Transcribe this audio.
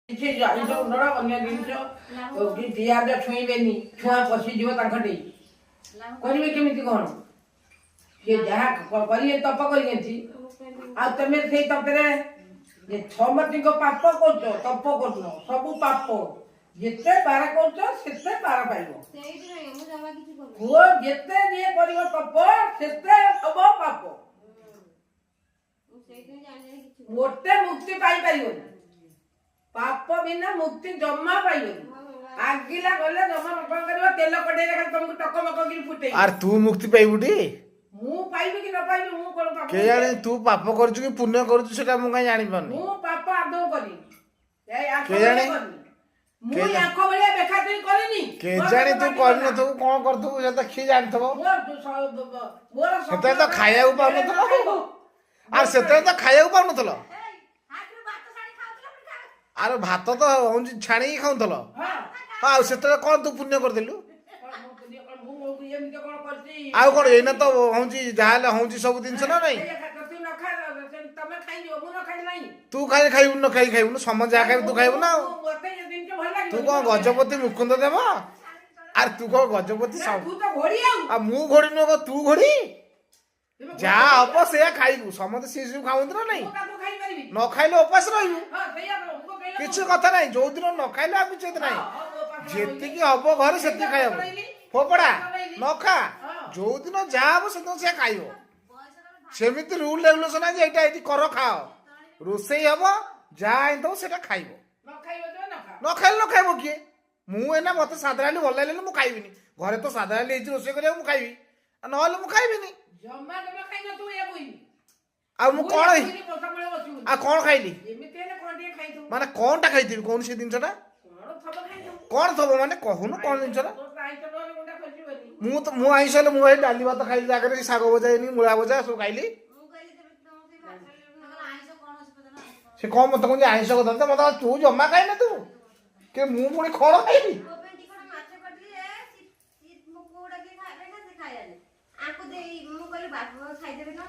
କିଛି ଆଇଁଷ ଉଣ୍ଡଳ ଅନ୍ୟ ଜିନିଷ କି ପିଆଜ ଛୁଇଁବେନି, ଛୁଆଁ ପଶିଯିବ ତାଙ୍କଠି। କରିବେ କେମିତି କଣ? ସିଏ ଯାହା କରିବେ ତପ କରିଛନ୍ତି, ଆଉ ତମେ ସେଇ ତପରେ ଯେ ସମସ୍ତିଙ୍କ ପାପ କରୁଛ, ତପ କରୁନ, ସବୁ ପାପ। ଯେତେ ବାର କରୁଛ ସେତେ ବାର ପାଇବ। ସେଇଥିପାଇଁ ମୁଁ ଜମା କିଛି କରୁନି। ପୁଅ ଯେତେ ଯିଏ କରିବ ତପ ସେତେ ହବ ପାପ। ମୁଁ ସେଇଥିପାଇଁ ଜାଣି ଜାଣି କିଛି କରୁନି। ମୋଟେ ମୁକ୍ତି ପାଇପାରିବନି। ପାପ ବିନା ମୁକ୍ତି ଜମା ପାଇବନି। ଆଗିଲା ଗଲେ ଜମା କଣ କରିବ? ତେଲ କଡେଇରେ ଖାଲି ତମକୁ ଟକମକ କରି ଫୁଟେଇ। ଆରେ, ତୁ ମୁକ୍ତି ପାଇବୁଟି? ମୁଁ ପାଇବି କି ନ ପାଇବି, ମୁଁ କଣ ପାପ? କେଜାଣି, ତୁ ପାପ କରୁଛୁ କି ପୁଣ୍ୟ କରୁଛୁ, ସେଟା ମୁଁ କାହିଁ ଜାଣିପାରୁନି। ମୁଁ ପାପ ଆଦୌ କରିନି। ଏଇ ଆଙ୍କ କେଜାଣି? ଭଳିଆ କରିନି। ମୁଁ କେଜାଣି? ୟାଙ୍କ ଭଳିଆ ବେଖାତିରି କରିନି। କେଜାଣି, ତୁ କରିନଥିବୁ, କଣ କରୁଥିବୁ ସେ ତ କିଏ ଜାଣିଥିବ। ମୋର ସେତେବେଳେ ତ ଖାଇବାକୁ ପାଉନଥିଲ। ଆଉ ସେତେବେଳେ ତ ଖାଇବାକୁ ପାଉନଥିଲ। ଆରେ, ଭାତ ତ ହଉଛି ଛାଣିକି ଖାଉଥିଲ। ହଁ। ହଁ, ଆଉ ସେତେବେଳେ କଣ ତୁ ପୁଣ୍ୟ କରିଥିଲୁ? କଣ ମୁଁ ପୁଣ୍ୟ କଣ? ମୁଁ ଏମିତି କଣ କରିଛି? ଆଉ କଣ, ଏଇନା ତ ହଉଛି ଯାହାହେଲେ ହଉଛି ସବୁ ଜିନିଷ ନା ନାଇଁ? ସେଇଆ ଖା, ତୁ ନ ଖା, ତମେ ଖାଇଯିବ, ମୁଁ ନ ଖାଇଲେ ନାହିଁ। ତୁ ଖାଇ ଖାଇବୁନୁ, ନ ଖାଇ ଖାଇବୁନୁ, ସମସ୍ତେ ଯାହା ଖାଇବୁ ତୁ ଖାଇବୁ ନା ଆଉ। ମତେ ଏ ଜିନିଷ ଭଲ ଲାଗିବ। ତୁ କଣ ଗଜପତି ମୁକୁନ୍ଦ ଦେବ? ଆରେ, ତୁ କଣ ଗଜପତି? ନା, ତୁ ତ ଘୋଡି ଆଉ। ଆଉ ମୁଁ ଘୋଡି ନୁହଁ, କଣ ତୁ ଘୋଡି? ଯାହା ହବ ସେଇଆ ଖାଇବୁ। ସମସ୍ତେ ସିଏ ସବୁ ଖାଉନ୍ତି ନା ନାଇଁ? ମୁଁ ତାକୁ ଖାଇପାରିବି। ନ ଖାଇଲେ ଉପାସ ରହିବୁ। ହଁ, ସେଇଆ ତ, ମୁଁ କହିଲା। କିଛି କଥା ନାହିଁ, ଯୋଉ ଦିନ ନ ଖାଇଲେ ଆଉ କିଛି କଥା ନାହିଁ। ହଁ, ହଁ, ମୋ ପାଖରେ ଯେତିକି ହବ ଘରେ ସେତିକି ଖାଇବ। ଫୋପଡା ନ ଖା, ଯୋଉ ଦିନ ଯାହା ହବ ସେଦିନ ସେୟା ଖାଇବ। ସେମିତି ରୁଲ ରେଗୁଲେସନ ଅଛି। ଏଇଟା ଏଇଠି କର, ଖାଅ, ରୋଷେଇ ହବ, ଯାହା ଆଣିଥିବ ସେଟା ଖାଇବ। ନ ଖାଇବ ତ ନ ଖା। ନ ଖାଇଲେ ନ ଖାଇବ କିଏ? ମୁଁ ଏଇନା ମତେ ସାଧା ଡାଲି ଭଲ ଲାଗିଲେ ମୁଁ ଖାଇବିନି। ଘରେ ତ ସାଧା ଡାଲି ହେଇଛି ରୋଷେଇ କରିବାକୁ, ମୁଁ ଖାଇବି, ଆଉ ନହେଲେ ମୁଁ ଖାଇବିନି। ଜମା ଜମା ଖାଇନ ତୁ, ଏୟା କହିବି। ଆଉ ମୁଁ କଣ ସବୁବେଳେ ବସିବୁନି। ଆଉ କଣ ଖାଇଲି? ଏମିତି ହେଲେ କଣ ଟିକେ ଖାଇଥିବୁ। ମାନେ କଣଟା ଖାଇଥିବି କହୁନୁ, ସେ ଜିନିଷଟା? କଣ ଥବ ଖାଇଥିବୁ। କଣ ଥବ ମାନେ କହୁନୁ, କଣ ଜିନିଷଟା? ତୋର ତ ଆଇଁଷ ନହେଲେ ଗୁଣ୍ଡା ଖସିବନି। ମୁଁ ତ ମୁଁ ଆଇଁଷ ହେଲେ ମୁଁ ଭାଇ ଡାଲି ଭାତ ଖାଇଲି, ଆଗରେ ଶାଗ ଭଜା ହେଇନି, ମୂଳା ଭଜା ସବୁ ଖାଇଲି। ମୁଁ କହିଲି ତେବେ ତମ ସେଇ ଭାତ ଡାଲି ତାଙ୍କର ଆଇଁଷ କୌଣସି ପର୍ଯ୍ୟନ୍ତ ଆଇଁଷ। ସେ କଣ ମତେ କହୁଛି ଆଇଁଷ କଥା ତ ମତେ କହୁଛି, ତୁ ଜମା ଖାଇନା ତୁ କି ମୁଁ ପୁଣି କଣ ଖାଇବି? ମୋ ପାଇଁ ଦି ଖଣ୍ଡ ମାଛ କରିଥିଲି ଯେ ମୋ ପୁଅ ଡାକି ଖାଇବେ ନା, ସେ ଖାଇଲାନି। ଆକୁ ଦେଇ ମୁଁ କହିଲି ବାପା ଖାଇଦେବେ ନା।